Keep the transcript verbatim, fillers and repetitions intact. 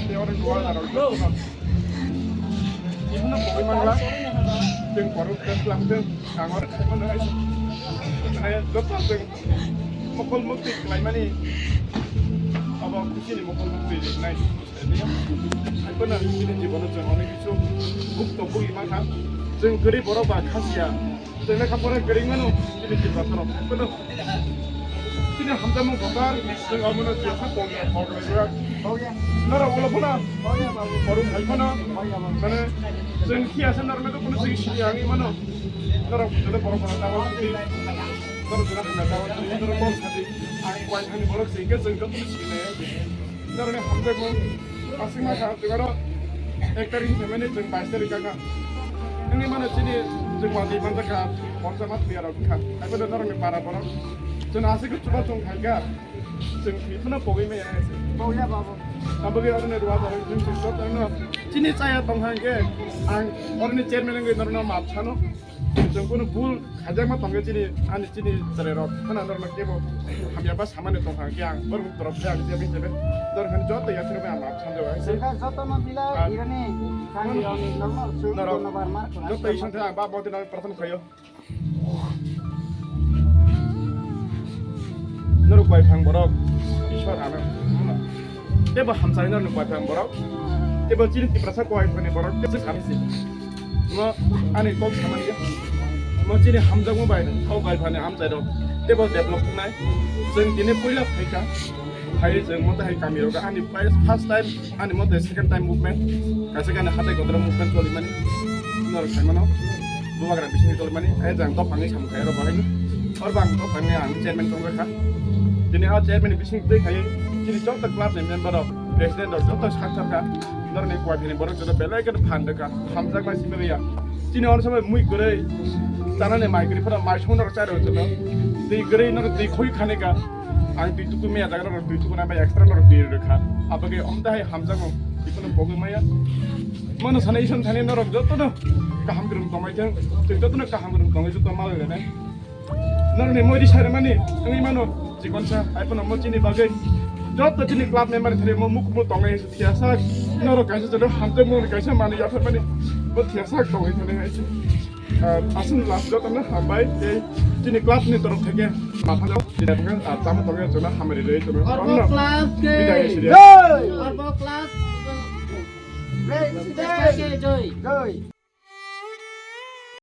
Tei oro duar narok jotono. Ibuno pogwi mangla. Chwng borok tei twlang tei angor khaimano hai. Mane joto chwng mokol mukti khlaimani. Abo khusini mokol mukti riknai. Hai phano chini jibono chwng onek kisu buk tongwi mankha. Chwng kwrwi borok ba khasiya. Chwng lekha pora kwrwi mano, chini Tiprasa rok. Hai phano chini hamjakmung kotor, chwng omono chwng sa tong ya, tong ya. Norok ulo phano, forum hai phano, mane chwng khiyasa norok le phano chwng sini ang mano. Norok jole borok borok tamo chwng, norok jole hamya tamo chwng, norok bol sadi. Ang kwai thani borok chwng khe chwng joto sini. Norokni hamjakmung aswk ma kha, chwng aro ek tarik ni phaimani chwng bais tarik kha. Wngwi mano chini chwng watwi manjak kha, khorsa ma thwiya rok kha. Hai phano norokni para borok chwng aswk khe chuba chwng khai kha, chwng thwi phano pogwi maya hai se. Pogya babu. Aboni aroni ruwa jarok chwng chwng jotono chini chaya tong kha hwnkhe ang oroni chairman wngwi norokno maap sano. Chwng kunu bul khaijakma tongkhe chini, ani chini chwrairok phano norokno kebo hamya ba samani tongkha hwnkhe ang borokni torof khe ang jebin jebin norokni joto yaphirokno ang maap sanjago hai se. Sengkha jotono bilai Ah. Irani kandirokni norokno chwng Norok jotono bar mar khna joto isang thang ba boti nang pratham khayo. Norok bai phang borok Ishwar ano. Tebo hamsai norok bai phang borok. Tebo chini Tiprasa koi phani borok tebo sami si. Mo ani kok samani. Mo chini hamjakma bai kok bai phani hamsai rok. Tebo develop nai. Chwng tini puila phaika. Hai chwng mo hai kami rok ani first time. Ani mote second time movement, kaisa gana hatai kotor movement choli mani, norok sai mano, bubagra bising choli mani, ai jang to phangni samung khai ro bahai, or bang to phangni ang chairman tong kha, tini a chairman bising tei khai, chini joto club ni member rok, president rok joto sak sak kha, norok ni kuai phini borok joto belai khe phan rwkha, hamjak bai simi ya, chini ono samai mui kwrwi, chana ni mai kwrwi phano mai song norok chai rok joto, twi kwrwi norok twi khoi khani kha. Ang twi tuku maya jaga norok twi tuku na bai extra norok twi rwkha. Abagwi omtahai hamjakgo, iphano pogwi maya. Mano sana ison thani norok jotono kaham kwrwng tongwi thang, twi jotono kaham kwrwng tongwi joto ma bai rwnai. Norokni moiri sarimani wngwi mano chikonsa, iphano mo chini bagwi joto chini club member thani mo mukhumu tongwi thiyasa norok kaisa joto hamjakmung kaisa manwi yapharmani bo thiyasa tongwi thani hai. Ah, aswk last jotono hambai tei chini club ni torof theke mathajao, chini tamo tongya jotono hamari rwi jotono. Korbo club ke bidai sidi. Jai! Korbo club ke jai! Jai!